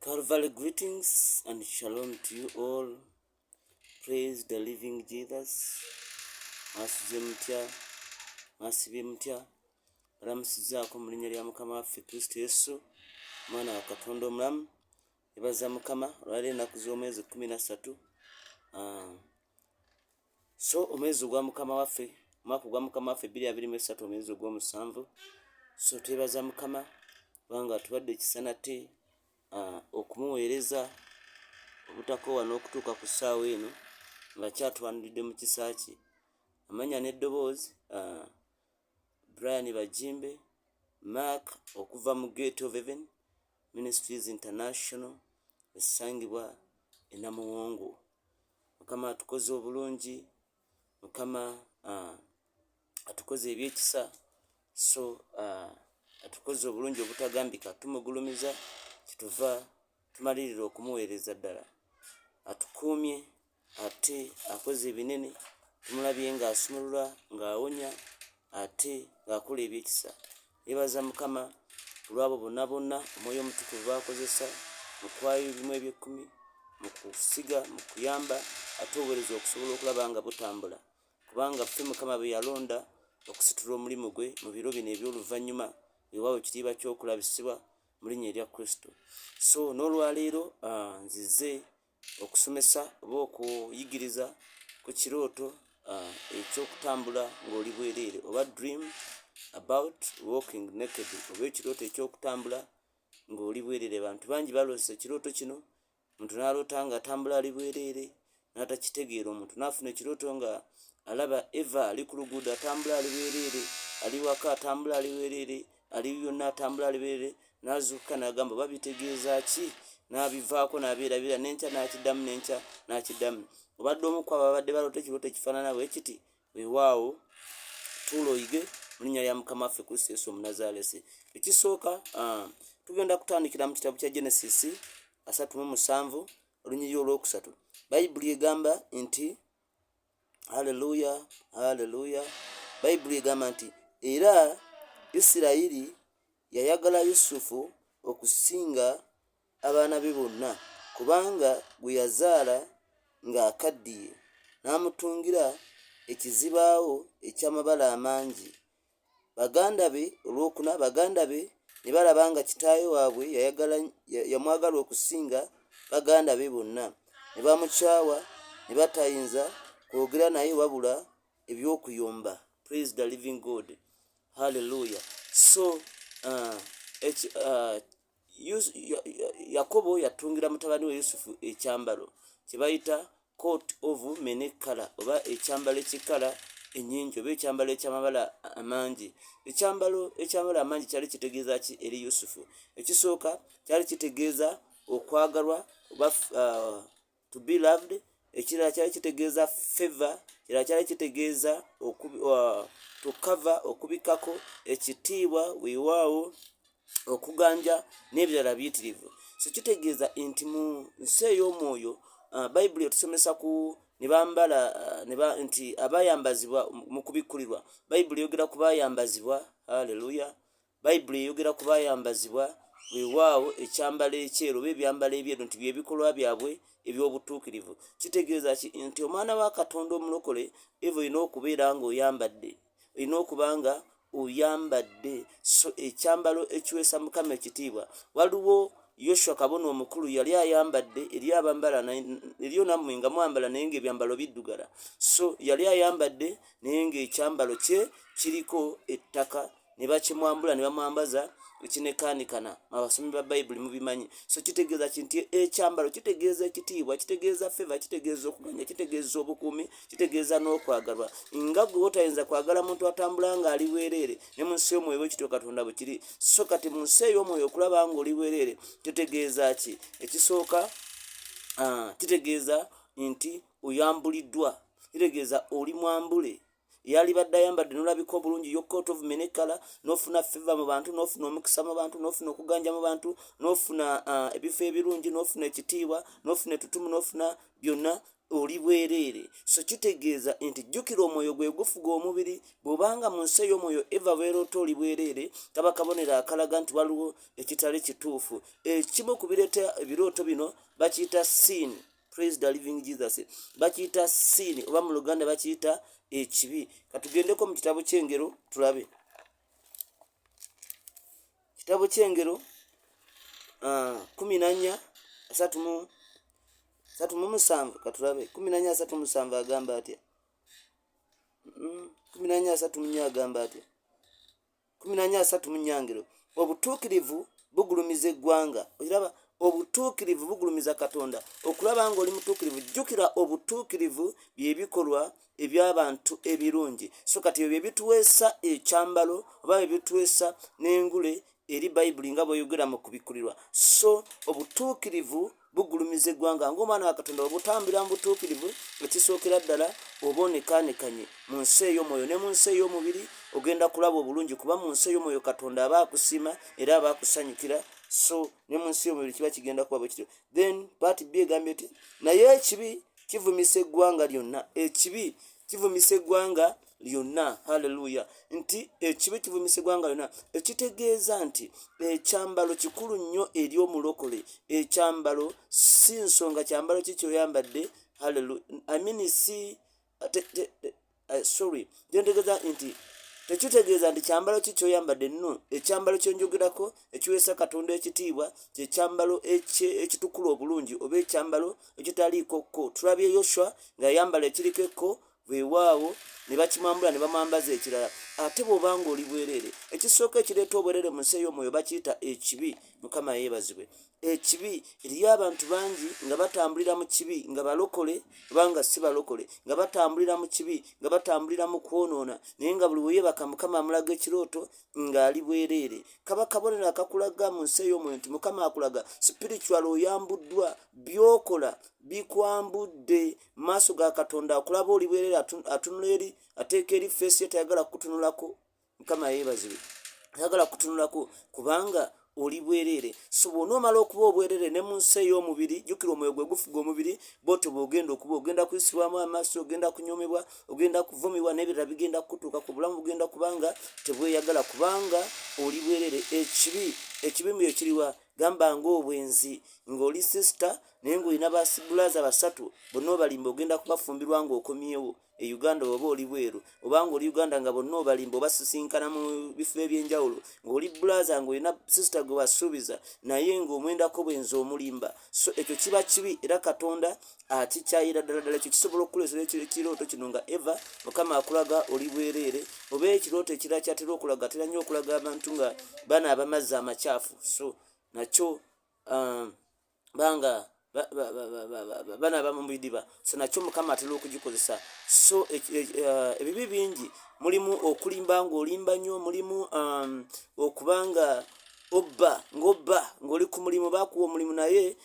Calvary greetings and shalom to you all. Praise the living Jesus. Mwasuze mutya, mwasibye mutya, balamusizaako mu linnya lya Mukama waffe Kristo Yesu, omwana wa Katonda omulamu. Ebaza Mukama olwaleero ennaku z'omwezi 13. Ah, so omwezi ogwa Mukama waffe, omwaka ogwa Mukama waffe 2023, omwezi ogw'omusanvu. So twebaza Mukama kubanga atuwadde ekisa nate okumuweereza obutakoowa n'okutuuka ku ssaawa eno nga kyatwanulidde mu kisa kye. Amanya n'eddoboozi, Brian Bajimbe Mark okuva mu Gate of Heaven Ministries International esangibwa e Namuwongo. Mukama atukoze obulungi, Mukama atukoze ebyekisa, so atukoze obulungi obutagambika, tumugulumiza kituva tumalirira okumuweereza ddala. Atukuumye ate akoze ebinene, tumulabye ng'asumulula, ng'awonya ate ng'akola ebyekisa. Yebaza Mukama olw'abo bonna bonna Omwoyo Omutukuvu b'akozesa mu kuwaayo ebimu eby'ekkumi, mu kusiga, mu kuyamba ate obuweereza okusobola okulaba nga butambula, kubanga ffe Mukama be yalonda okusitula omulimu gwe mu biro bino eby'oluvannyuma. Weewaawo kiriba ky'okulabisibwa mu linnya erya Kristo. So n'olwaleero nzize okusomesa oba okuyigiriza ku kirooto eky'okutambula ng'oli bwereere, oba dream about walking naked, oba ekirooto eky'okutambula ng'oli bwereere. Bantu bangi baloose ekirooto kino, omuntu n'aloota nga atambula ali bwereere n'atakitegeera, omuntu n'afuna ekirooto nga alaba Eva ali ku luguudo atambula ali bwereere, ali waka atambula ali bwereere, ali yonna atambula ali bwereere, n'azuukuka n'agamba oba bitegeeza ki, n'abivaako n'abyerabira, n'enkya n'akiddamu, n'enkya n'akiddamu. Obadde omu ku abo ababadde baloota ekirooto ekifaanana bwe kiti? Weewaawo tuula oyige mu linnya lya Mukama waffe Kristo Yesu Omunazaalesi. Ekisooka, tugenda kutandikira mu kitabo kya Genesis 37 olunyiriri olwokusatu. Bayibuli egamba nti, haleluya, haleluya, Bayibuli egamba nti era Isirayiri yayagala Yusufu okusinga abaana be bonna, kubanga gwe yazaala ng'akaddiye, n'amutungira ekizibaawo eky'amabala amangi. Baganda be, olwokuna, baganda be ne balaba nga kitaawe waabwe yayagala yamwagala okusinga baganda be bonna, ne bamukyawa, ne batayinza kwogera naye wabula eby'okuyomba. Praise the living God, hallelujah. So Yakobo yatungira mutabani we Yusufu ekyambalo kye bayita coat of many color, oba ekyambalo eky'ekkala ennyingi, oba ekyambalo eky'amabala amangi. Ekyambalo eky'amabala amangi kyali kitegeeza ki eri Yusufu? Ekisooka, kyali kitegeeza okwagalwa oba to be loved. Ekirala, kyali kitegeeza favor. Kirala, kyali kitegeeza to cover, okubikako, ekitiibwa, weewaawo okuganja n'ebirala biyitirivu. So kitegeeza nti mu nsi ey'omwoyo, Bayibuli etusomesa ku ne bambala nti abayambazibwa mu kubikkulirwa. Bayibuli eyogera ku bayambazibwa, haleluya. Bayibuli eyogera ku bayambazibwa, weewaawo, ekyambalo ekyeru oba ebyambalo ebyeru, nti byebikolwa byabwe eby'obutuukirivu. Kitegeeza ki? Nti omwana wa Katonda omulokole eva olina okubeera ng'oyambadde, olina okuba nga oyambadde so ekyambalo ekiweesa Mukama ekitiibwa. Waliwo Yoshua kabona omukulu yali ayambadde, eri abambala, eriyo nammwe nga mwambala naye ng'ebyambalo biddugala. So yali ayambadde naye ng'ekyambalo kye kiriko ettaka, ne bakimwambula ne bamwambaza ekinekaanikana. Abasomi ba Bayibuli mubimanyi. So kitegeeza ki? Nti ekyambalo kitegeeza ekitiibwa, kitegeeza favor, kitegeeza okuganya, kitegeeza obukuumi, kitegeeza n'okwagalwa. Nga gwe wotayinza kwagala muntu atambula ng'ali bwereere, ne mu nsi y'omwoyo bwekityo Katonda bwe kiri. So kati mu nsi ey'omwoyo okulaba ng'oli bwereere kitegeeza ki? Ekisooka, kitegeeza nti oyambuliddwa, kitegeeza oli mwambule. Yalibadde ayambadde nolabika obulungi, yo coat of many color, nofuna favor mu bantu, nofuna omukisa mu bantu, nofuna okuganja mu bantu, nofuna ebifo ebirungi, nofuna ekitiibwa, nofuna etutumu, nofuna byonna. Oli bwereere. So kitegeeza nti jjukira omwoyo gwe gufuga omubiri. Bw'obanga mu nsi ey'omwoyo Eva bweroota oli bwereere, kaba kabonero akalaga nti waliwo ekitali kituufu. Ekimu ku bireeta ebirooto bino bakiyita sin. Praise the living Jesus. Bakiyita sin oba mu Luganda bakiyita ekibi. Katugendeko mu kitabo ky'Engero tulabe. Kitabo ky'Engero 14:37. Katulabe 14:37 agamba atya? 14:34 agamba atya? 14:34 Ngero. Obutuukirivu bugulumiza eggwanga. Okiraba, obutuukirivu bugulumiza Katonda. Okulaba ng'oli mutuukirivu, jjukira obutuukirivu byebikolwa eby'abantu ebirungi. So kati ebyo byebituweesa ekyambalo oba byebituweesa n'engule eri Bayibuli nga bweyogera mu Kubikkulirwa. So obutuukirivu bugulumiza eggwanga. Ng'omwana wa Katonda obutambulira mu butuukirivu, ekisookera ddala oba onekaanekanye mu nsi ey'omwoyo ne mu nsi ey'omubiri, ogenda kulaba obulungi, kuba mu nsi ey'omwoyo Katonda aba akusiima era aba akusanyukira. So ne mu nsi y'omubiri kiba kigenda kuba bwe kityo. Then part B egambye nti naye ekibi kivumisa eggwanga lyonna. Ekibi kivumisa eggwanga lyonna. Halleluya! Nti ekibi kivumisa eggwanga lyonna, ekitegeeza nti ekyambalo kikulu nnyo eri omulokole. Ekyambalo si nsonga kyambalo ki kyoyambadde. Halleluya! I mean, si sorry, kyentegeeza nti tekitegeeza nti kyambalo ki kyoyambadde. Nno ekyambalo kyenjogerako ekiweesa Katonda ekitiibwa kyekyambalo ekitukula obulungi oba ekyambalo ekitaliiko kko. Tulabye Yoswa nga yayambala ekiriko ekko, weewaawo ne bakimwambula ne bamwambaza ekirala. Ate bw'obanga oli bwereere, ekisooka ekireeta obwereere mu nsi ey'omwoyo bakiyita ekibi. Mukama yeebazibwe. Ekibi, eriyo abantu bangi nga batambulira mu kibi, nga balokole oba nga si balokole, nga batambulira mu kibi, nga batambulira mu kwonoona, naye nga buli weyebaka Mukama amulaga ekirooto ng'ali bwereere. Kaba kabonero akakulaga mu nsi ey'omwoyo nti Mukama akulaga spiritual oyambuddwa, byokola bikwambudde maaso ga Katonda. Akulaba oli bwereere, atunula eri, ateeka eri face ye, tayagala kukutunulako. Mukama yeebazibwe. Ayagala kutunulako kubanga oli bwereere. So bw'onoomala okuba obwereere ne mu nsi ey'omubiri, jjukira omwoyo gwe gufuga omubiri, bwotyo bw'ogenda okuba, ogenda kuyisibwamu amaaso, ogenda kunyomebwa, ogenda kuvumibwa n'ebirala bigenda kukutuuka ku bulamu bugenda kubanga tebweyagala kubanga oli bwereere. Ekibi, ekibi mu ekiriwa gamba ng'obwenzi, ng'oli sister naye ng'olina basibulaza basatu, bonna obalimba ogenda kubafumbirwa ng'okomyewo e Uganda oba oli bweru, oba ng'oli Uganda nga bonna obalimba obasisinkana mu bifo ebyenjawulo, ng'oli brother ng'olina sister gwe wasuubiza naye ng'omwendako bwenzi, omulimba. So ekyo kiba kibi era Katonda akikyayira ddala ddala. Ekyo kisobola okukuleetera ekirooto kino nga Eva Mukama akulaga oli bwereere. Oba ekirooto ekirala kyatera okulaga, atera nnyo okulaga abantu nga banaaba mazzi amakyafu. So nakyo banga banaaba mu bidiba, so nakyo Mukama atera okugikozesa. So ebibi bingi mulimu okulimba, ng'olimba nnyo, mulimu okuba nga obba, ng'obba ng'oli ku mulimu, bakuwa omulimu naye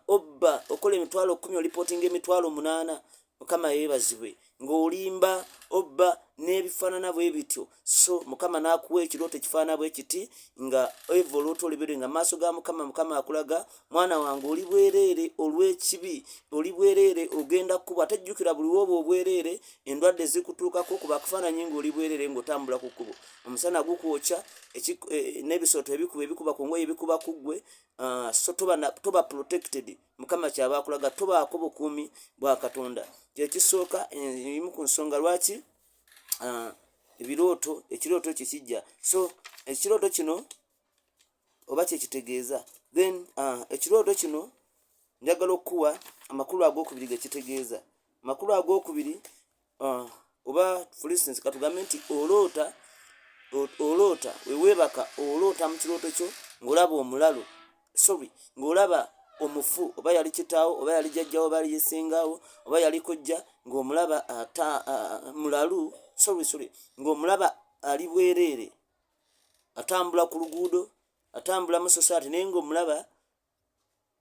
obba, okola 100,000 olipootinga 80,000. Mukama yeebazibwe. Ng'olimba, obba n'ebifaanana bwe bityo. So Mukama n'akuwa ekirooto ekifaanana bwe kiti nga Eva oloota olibeere nga maaso ga Mukama. Mukama akulaga, mwana wange, oli bwereere olw'ekibi, oli bwereere, ogenda kkuba. Ate jjukira buli wooba obwereere endwadde zikutuukako. Kuba akafaananyi ng'oli bwereere ng'otambula ku kkubo, omusana gukwokya, n'ebisooto ebikuba ebikuba ku ngoye ebikuba ku ggwe. So toba protected. Mukama kyaba akulaga tobaako bukuumi bwa Katonda. Kyekisooka, emu ku nsonga lwaki ebirooto, ekirooto ekyo kijja. So ekirooto kino oba kyekitegeeza, then ekirooto kino njagala okukuwa amakulu agokubiri gekitegeeza. Amakulu agokubiri, oba for instance katugambe nti oloota weweebaka, oloota mu kirooto kyo ng'olaba omulalu, sorry, ng'olaba omufu, oba yali kitaawo, oba yali jjajjawo, oba yali yesingawo, oba yali kojja, ng'omulaba ata mulalu, sorry, ng'omulaba ali bwereere, atambula ku luguudo, atambula mu society, naye ng'omulaba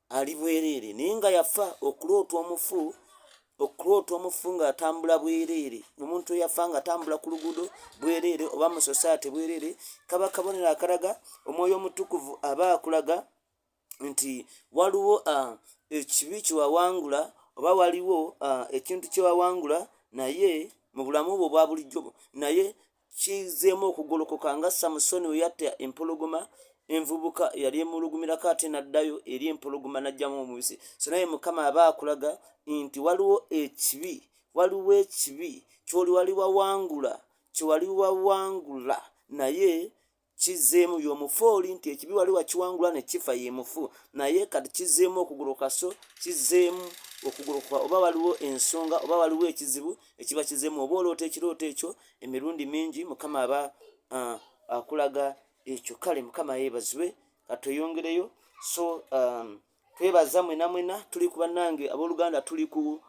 ali bwereere naye nga yafa. Okuloota omufu, okuloota omufu ng'atambula bwereere, omuntu eyafa ng'atambula ku luguudo bwereere oba mu society bwereere, kaba kabonero akalaga Omwoyo Omutukuvu aba akulaga nti waliwo ekibi kyewawangula. Oba waliwo ekintu kye wawangula naye mu bulamu bwo obwa bulijjo, naye kizeemu okugolokoka, nga Samusoni we yatta empologoma envubuka eyali emulugumirako, ate n'addayo eri empologoma n'ajjamu omubisi. So naye Mukama aba akulaga nti waliwo ekibi, waliwo ekibi kyoli wali wawangula, kyewali wawangula, naye kizzeemu. Y'omufu oli nti ekibi wali wakiwangula ne kifa, ye mufu, naye kati kizzeemu okugoloka. So kizzeemu okugoloka, oba waliwo ensonga oba waliwo ekizibu ekiba kizzeemu. Oba oloota ekirooto ekyo emirundi mingi, Mukama aba akulaga ekyo. Kale Mukama yeebazibwe. Katweyongereyo. So twebaza mwena mwena. Tuli ku, bannange abooluganda, tuli ku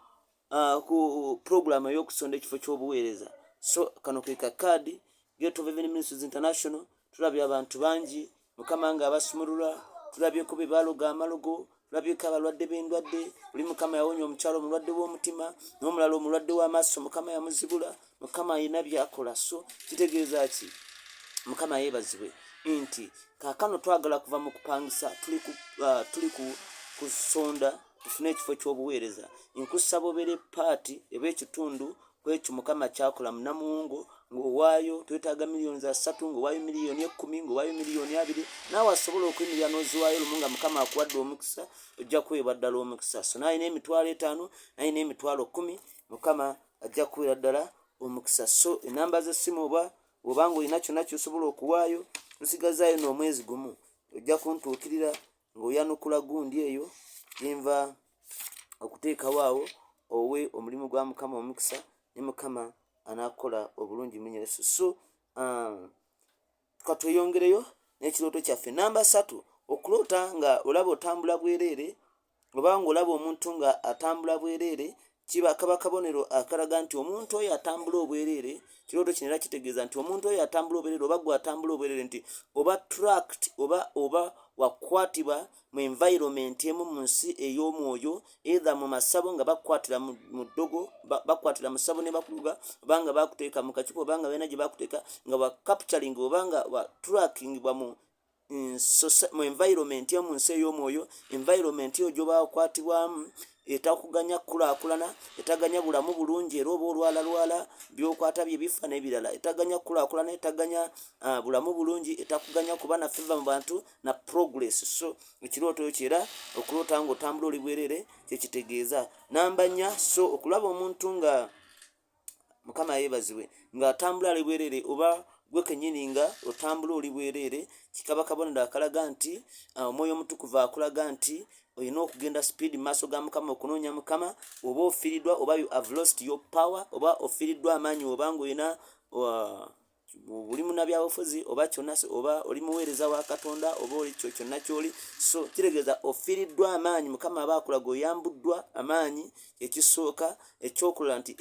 puroguramu ey'okusonda ekifo ky'obuweereza. So kano ke kakaadi Gate of Heaven Ministries International. Tulabye abantu bangi Mukama nga abasumulula, tulabyeko be baloga amalogo, tulabyeko abalwadde b'endwadde. Buli Mukama yawonya omukyalo omulwadde w'omutima, n'omulala omulwadde w'amaaso Mukama yamuzibula. Mukama alina byakola. So kitegeeza ki? Mukama yeebazibwe nti kaakano twagala kuva mu kupangisa, tuli ku kusonda tufune ekifo ky'obuweereza. Nkusaba obeere part eba ekitundu ku ekyo Mukama kyakola mu Namuwongo ng'owaayo. Twetaaga miliyoni 3, ng'owaayo miliyoni 10, ng'owaayo miliyoni 20, naawe asobola okuyimirira n'oziwaayo lumu nga Mukama akuwadde omukisa, ojja kuweebwa ddala omukisa. So naalina 50,000, naalina 10,000, Mukama ajja kuweera ddala omukisa. So enamba z'essimu, oba obanga olina kyonna kyosobola okuwaayo, tusigazaayo n'omwezi gumu, ojja kuntuukirira ng'oyanukula gundi eyo gyenva okuteekawo awo, owe omulimu gwa Mukama omukisa, ne Mukama anaakola obulungi mu Yesu. So katweyongereyo n'ekirooto kyaffe. Namba 3, okuloota nga olaba otambula bwereere, oba ng'olaba omuntu nga atambula bwereere, kiba kaba kabonero akalaga nti omuntu oyo atambula obwereere. Kirooto kino era kitegeeza nti omuntu oyo atambula obwereere, oba gwe atambula obwereere, nti oba tracked oba wakwatibwa mu environment emu mu nsi ey'omwoyo, either mu masabo nga bakukwatira mu ddogo, bakukwatira mu ssabo ne bakuluga, oba nga bakuteeka mu kacupa, oba nga balina gye bakuteeka nga wa capturing, oba nga wa trackingibwa mu environment yo mu nsi ey'omwoyo. Environment eyo gyobakwatibwamu etakuganya kukulaakulana, etaganya bulamu bulungi, era oba olwalalwala, byokwata bye bifa n'ebirala. Etaganya kukulaakulana, etaganya bulamu bulungi, etakuganya kuba na favor mu bantu na progress. So ekirooto ekyo era okuloota nga otambula oli bwerere kyekitegeeza. Namba 4, so okulaba omuntu nga, Mukama yeebazibwe, ng'atambula ali bwerere, oba gwe kennyini nga otambula oli bwereere, kikaba kabonero akalaga nti Omwoyo Omutukuvu akulaga nti olina okugenda speed mu maaso ga Mukama okunoonya Mukama, oba ofiiriddwa, oba you have lost your power, oba ofiiriddwa amaanyi, oba ng'olina buli munabyabufuzi oba kyonna, oba oli muweereza wa Katonda, oba oli kyo kyonna kyoli. So kitegeeza ofiiriddwa amaanyi. Mukama aba akulaga oyambuddwa amaanyi, ekisooka. Ekyokulala nti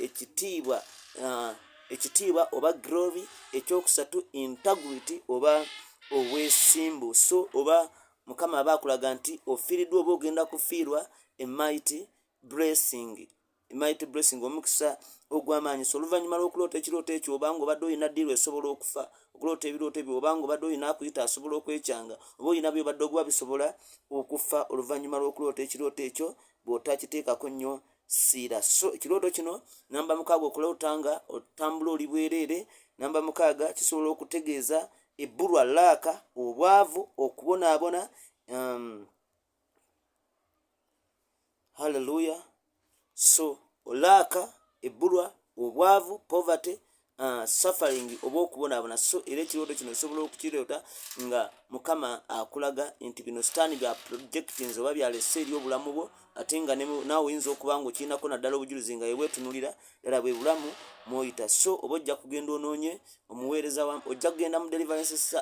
ekitiibwa oba glory. Ekyokusatu, integrity oba obwesimbu. So oba Mukama aba akulaga nti ofiiriddwa oba ogenda kufiirwa a mighty blessing, mighty blessing, omukisa ogw'amaanyi. So oluvannyuma lw'okuloota ekirooto ekyo, obanga obadde olina ddiirwa esobola okufa, okuloota ebirooto ebyo, obanga obadde olina akuyita asobola okwekyanga, oba olina byobadde oguba bisobola okufa oluvannyuma lw'okuloota ekirooto ekyo bw'otakiteekako nnyo siira. So ekirooto kino namba 6, okuloota nga otambula oli bwereere, namba 6 kisobola okutegeeza ebbulwa, lack, obwavu, okubonaabona. Halleluya. So lack, ebbulwa, obwavu, poverty, suffering oba okubonaabona. So era ekirooto kino osobola okukiroota nga Mukama akulaga nti bino Sitaani bya projectings oba byalese eri obulamu bwo, ate nga naawe oyinza okuba nga okirinako naddala obujulizi nga yeweetunulira ddala bwe bulamu mwoyita. So oba ojja kugenda onoonye omuweereza, ojja kugenda mu deliverance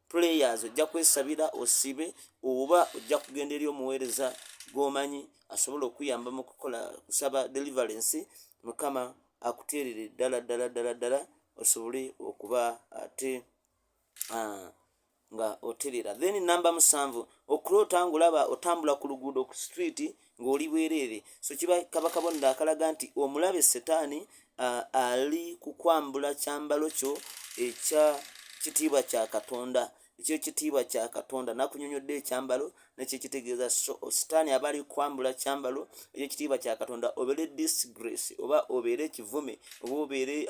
prayers, ojja kwesabira osibe, oba ojja kugenda eri omuweereza gw'omanyi asobola okuyamba mu kukola kusaba deliverance, Mukama akuteerere ddala ddala ddala ddala osobole okuba ate nga oterera. Then namba 7, okuloota ngaolaba otambula ku luguudo, ku street, ng'oli bwereere. So kiba kaba kabonero akalaga nti omulabe Setaani ali kukwambula kyambalo kyo ekya kitiibwa kya Katonda. ekyekitiibwa kya Katonda. Nakunyonyodde ekyambalo nekyekitegeeza. So sitaani aba ali kwambula kyambalo ekyekitiibwa kya Katonda, obeere disgrace oba obeere ekivume oba obeere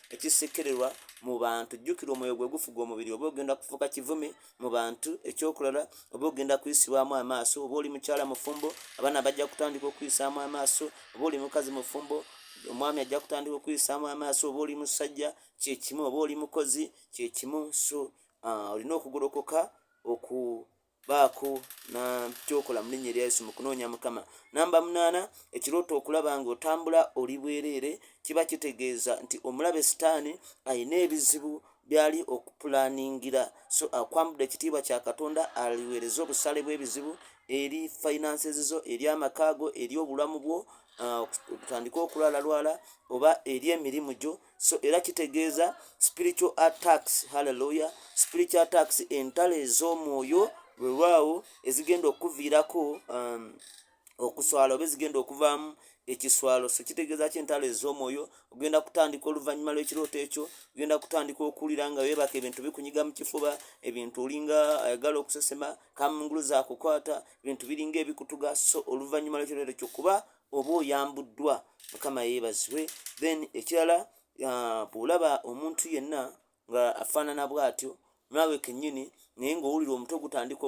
ekisekererwa mu bantu. Jjukira, omwoyo gwe gufuga omubiri. Oba ogenda kufuuka kivume mu bantu. Ekyokulala, oba ogenda kuyisibwamu amaaso. Oba oli mukyala mufumbo, abaana bajja kutandika okuyisaamu amaaso. Oba oli mukazi mufumbo, omwami ajja kutandika okuyisaamu amaaso. Oba oli musajja, kyekimu. Oba oli mukozi, kyekimu. So olina okugolokoka okubaako nakyokola mu linnya erya Yesu mu kunoonya Mukama. Namba 8, ekirooto okulaba ng'otambula oli bwereere kiba kitegeeza nti omulabe sitaani alina ebizibu byali okupulaningira. So akwambudde ekitiibwa kya Katonda, aliweereza obusale bw'ebizibu eri finances zo, eri amakaago, eri obulamu bwo, otandike okulwalalwala, oba eri emirimu gyo. So era kitegeeza spiritual attacks. Hallelujah! Spiritual attacks, entalo ez'omwoyo, lwewaawo ezigenda okuviirako okuswala oba ezigenda okuvaamu ekiswalo. So kitegeeza ki entalo ez'omwoyo? Ogenda kutandika oluvannyuma lw'ekirooto ekyo, ogenda kutandika okuwulira nga weebaka ebintu bikunyiga mu kifuba, ebintu olinga ayagala okusesema, kamunguluza akukwata, ebintu biringa ebikutuga. So oluvannyuma lw'ekirooto ekyo, kuba oba oyambuddwa. Mukama yeebazibwe. Then ekirala, bw'olaba omuntu yenna nga afaanana bw'atyo, naawe kennyini naye ng'owulira omutwe gutandika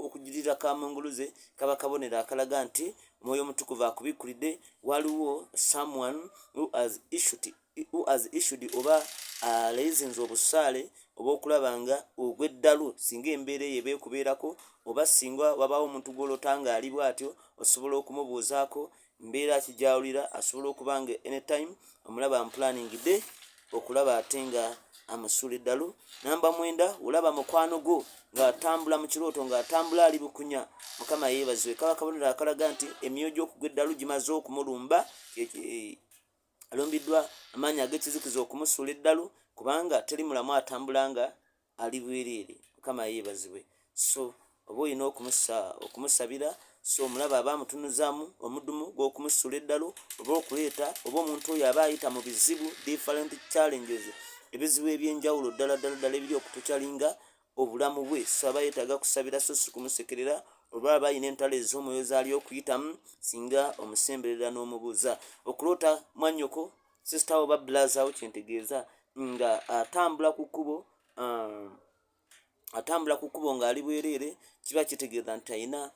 okugirira kamunguluze, kaba kabonero akalaga nti Omwoyo Omutukuvu akubikkulidde waliwo someone who has issued oba aleezinze obusaale oba okulaba nga ogw'eddalu. Singa embeera eyo eba ekubeerako, oba singa wabaawo omuntu gw'olota ng'ali bw'atyo, osobola okumubuuzaako mbeera kijawulira. Asobola okuba nga anytime omulaba amplaningidde okulaba ate nga amusuula eddalu. Namba 9, olaba mukwano gwo ng'atambula mu kirooto ng'atambula ali bukunya. Mukama yeebazibwe. Kaba kabonero akalaga nti emyoyo gy'okugwa eddalu gimaze okumulumba, alumbiddwa amaanyi ag'ekizikiza okumusuula eddalu, kubanga teri mulamu atambula nga ali bwereere. Mukama yeebazibwe. So oba olina okumusabira. So omulaba aba amutunuzaamu omudumu gw'okumusuula eddalu oba okuleeta, oba omuntu oyo aba ayita mu bizibu, different challenges, ebizibu ebyenjawulo ddala ddala ddala ebiri okutukyalinga obulamu bwe. So aba yeetaaga kusabira, so si kumusekerera, oba aba ayina entalo ez'omwoyo zaali okuyitamu singa omusemberera n'omubuuza. Okuloota mwannyoko, sister, oba brother wo, kyentegeeza, nga atambula ku kkubo, atambula ku kkubo ng'ali bwereere, kiba kitegeeza nti alina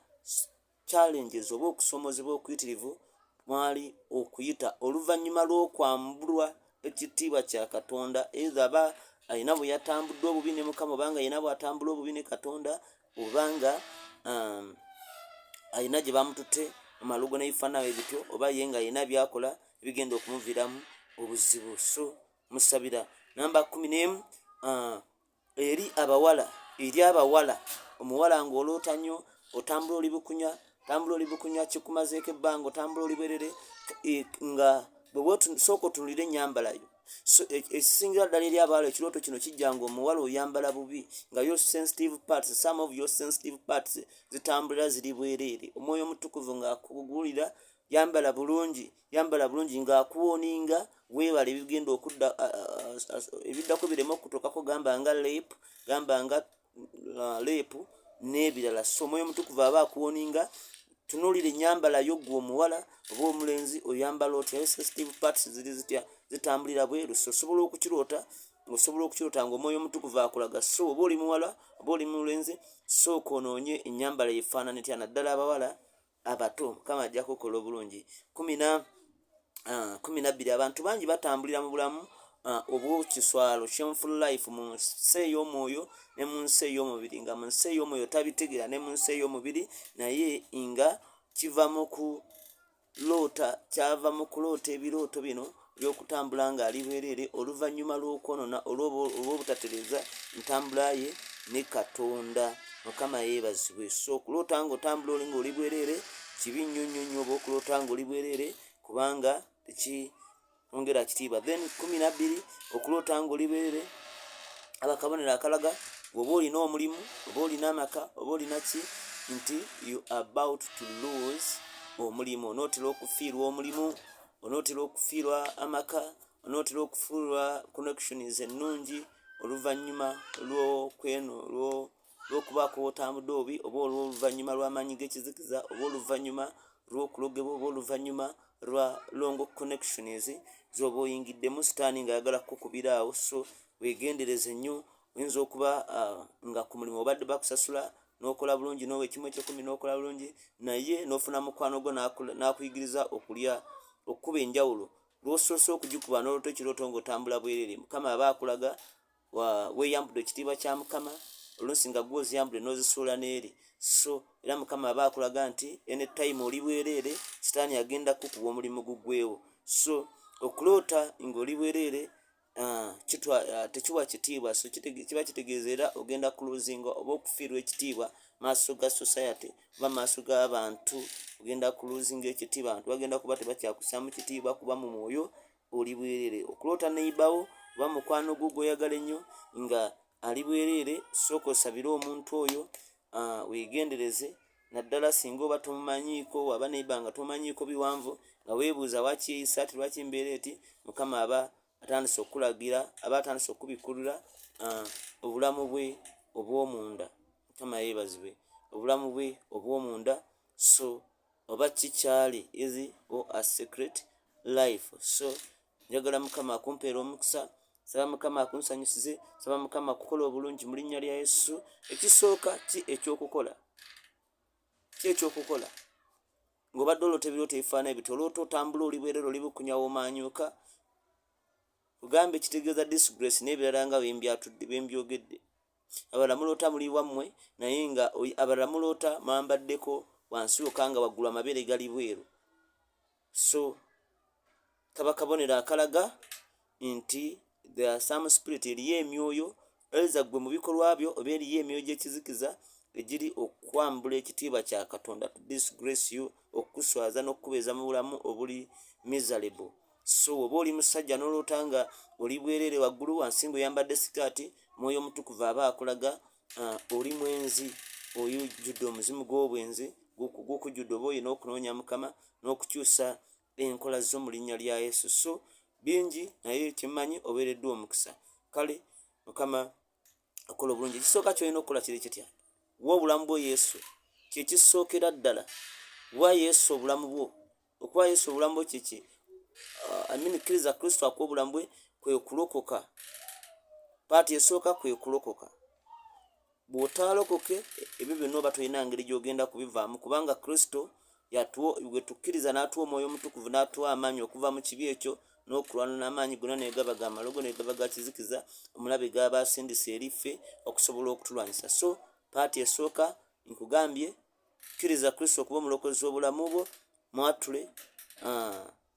challenges oba okusoomozebwa okuyitirivu mwali okuyita oluvannyuma lw'okwambulwa ekitiibwa kya Katonda. Either aba alina bwe yatambudde obubi ne Mukama, obanga alina bw'atambula obubi ne Katonda, obanga alina gye bamututte mu malugo n'ebifaanana ebityo, oba ye nga alina byakola ebigenda okumuviiramu obuzibu. So musabira. Namba 11, eri abawala, omuwala ng'oloota nnyo otambula oli bukunya, tambula oli bukunya, kikumazeeko ebbanga otambula oli bwerere, nga bwe sooka otunulire ennyambalayo. So ekisingira ddala eri abawala, ekirooto kino kijja nga omuwala oyambala bubi, nga your sensitive parts, some of your sensitive parts zitambulira ziri bwereere. Omwoyo Omutukuvu ng'akugulira, yambala bulungi, yambala bulungi, ng'akuwoninga weebala ebigenda okudda, ebiddako bireme okutuukako, gamba nga rape, gamba nga rape n'ebirala. So Omwoyo Omutukuvu aba akuwoninga, tunuulira ennyambala yo. Ggwe omuwala oba omulenzi, oyambala otya? Sensitive parts ziri zitya? Zitambulira bweru? So osobola okukiroota ng'Omwoyo Omutukuvu akulaga. So oba oli muwala oba oli mulenzi, sooka onoonye ennyambala efaanana etya, naddala abawala abato. Mukama ajja kukola obulungi. 12, abantu bangi batambulira mu bulamu obw'okiswalo, shameful life, mu nsi ey'omwoyo ne mu nsi ey'omubiri, nga mu nsi ey'omwoyo tabitegeera ne mu nsi ey'omubiri, naye nga kiva mu kuloota, kyava mu kuloota ebirooto bino by'okutambula ng'ali bwereere oluvannyuma lw'okwonona olw'obutatereeza ntambula ye ne Katonda. Mukama yeebazibwe. So okuloota ng'otambula oli ng'oli bwereere kibi nnyo nnyo nnyo, oba okuloota ng'oli bwereere, kubanga tekiongera kitiibwa. Then 12, okuloota ng'oli bwereere abakabonero akalaga bw'oba olina omulimu, oba olina amaka, oba olina ki, nti you are about to lose omulimu, onootera okufiirwa omulimu, onootera okufiirwa amaka, onootera okufiirwa connections ennungi. oluvannyuma lw'okweno lw'okubaako w'otambudde obubi oba olw'oluvannyuma lw'amaanyi g'ekizikiza oba oluvannyuma lw'okulogebwa oba oluvannyuma lwa longo connections z'oba oyingiddemu sitaani ng'ayagala kukukubiraawo. So weegendereze nnyo. Oyinza okuba nga ku mulimu obadde bakusasula n'okola bulungi n'owa ekimu ekyekumi n'okola bulungi, naye n'ofuna mukwano gwo n'akuyigiriza okulya okukuba enjawulo. Lw'osoose okugikuba n'oloota ekirooto ng'otambula bwerere, Mukama aba akulaga weeyambudde ekitiibwa kya Mukama, oluusi nga gwe oziyambudde n'ozisuula n'eri. So era Mukama aba akulaga nti anytime oli bwereere, sitaani agenda kukuba omulimu gugwewo. So okuloota ng'oli bwereere tekiwa kitiibwa. So kiba kitegeeza era ogenda kuluzinga oba okufiirwa ekitiibwa maaso ga society oba maaso g'abantu. Ogenda kuluzinga ekitiibwa, abantu bagenda kuba tebakyakusaamu kitiibwa kuba mu mwoyo oli bwereere. Okuloota neibawo oba mukwano gwo gw'oyagala ennyo nga ali bwereere, sooka osabire omuntu oyo, weegendereze, naddala singa oba tomumanyiiko, waba neiba nga tomanyiiko biwanvu, nga weebuuza lwaki yeeyisa ati, lwaki mbeera eti. Mukama aba atandise okukulagira, aba atandise okubikkulira obulamu bwe obw'omunda. Mukama yeebazibwe. Obulamu bwe obw'omunda, so oba kikyali is or a secret life. So njagala Mukama akumpeera omukisa, saba Mukama akunsanyusize, saba Mukama akukola obulungi mu linnya lya Yesu. Ekisooka ki ekyokukola? Ki ekyokukola ng'obadde oloota ebirooto ebifaanana ebiti? Oloota otambula oli bwerere, oli bukunya, womaanyuka, kugambe kitegeeza disgrace n'ebirala nga bembyogedde. Abalala muloota muli wammwe, naye nga abalala muloota mwambaddeko wansi wokka nga waggulu amabeere gali bweru. So kaba kabonero akalaga nti there are some spirit, eriyo emyoyo eza ggwe mu bikolwa byo oba eriyo emyoyo gy'ekizikiza egiri okwambula ekitiibwa kya Katonda, to disgrace you, okukuswaza n'okukubeeza mu bulamu obuli miserable. So oba oli musajja n'oloota nga oli bwereere waggulu, wansi ng'oyambadde sikaati, Mwoyo Omutukuvu aba akulaga oli mwenzi, oyujjudde omuzimu gw'obwenzi gukujjudde, oba olina okunoonya Mukama n'okukyusa enkola zo mu linnya lya Yesu. So bingi, naye kyemmanyi obeereddwa omukisa. Kale Mukama akola obulungi. Ekisooka kyolina okukola kiri kitya? Wa obulamu bwo Yesu, kyekisookera ddala. Wa Yesu obulamu bwo. Okuwa Yesu obulamu bwo kiki? I mean, kkiriza Kristo akuwa obulamu bwe, kwe kulokoka. Paati esooka kwe kulokoka. Bw'otaalokoke, ebyo byonna oba tolina ngeri gy'ogenda kubivaamu, kubanga Kristo gwe tukkiriza n'atuwa Omwoyo Omutukuvu n'atuwa amaanyi okuva mu kibi ekyo n'okulwana n'amaanyi gonna, naye gaba ga malogo, naye gaba ga kizikiza omulabe gaba asindise eri ffe okusobola okutulwanyisa. So paati esooka nkugambye, kkiriza Kristo okuba omulokozi w'obulamu bwo, mwatule,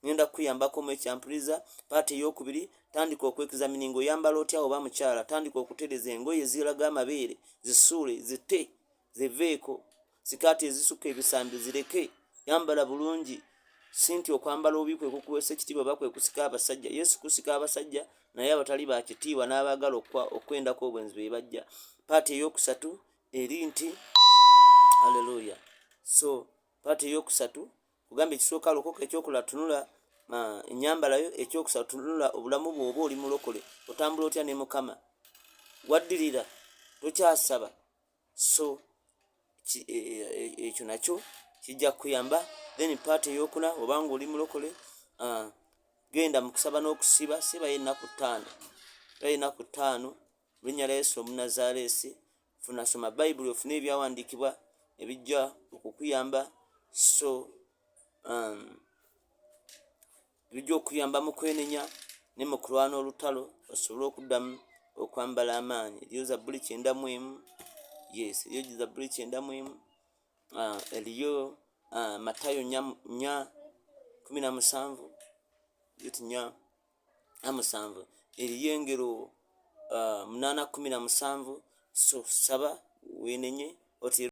ngenda kukuyambako mu ekyampuriza. Paati eyokubiri, tandika okwekizamininga oyambala otya. Oba mukyala, tandika okutereza engoye eziraga amabeere, zisuule, zite, ziveeko. Sikaati ezisukka ebisambi zireke, yambala bulungi. Si nti okwambala obubi kwe kukuweesa ekitiibwa oba kwe kusika abasajja. Yesu kusika abasajja, naye abatali ba kitiibwa n'abaagala okwendako obwenzi be bajja. Paati eyokusatu eri nti, aleluya. So paati eyokusatu kugamba, ekisooka lokoka, ekyokola tunula ennyambalayo, ekyokusatu tunula obulamu bwoba oli mulokole otambula otya ne Mukama, waddirira tokyasaba. So ekyo nakyo kijja kukuyamba. Then paati eyokuna, obanga oli mulokole, genda mu kusaba n'okusiba. Sibayo ennaku 5, bayo ennaku 5 mu linnya lya Yesu Omunazaalesi. Funa, soma Bayibuli, ofune ebyawandiikibwa ebijja okukuyamba. So ebijja okuyamba mu kwenenya ne mu kulwana olutalo osobole okuddamu okwambala amaanyi. Eriyo Zabbuli 91, yes, eriyo Zabbuli 91, eriyo Matayo 4:17, yoti 4:7, eriyo Engero 8:17. So saba, wenenye oti.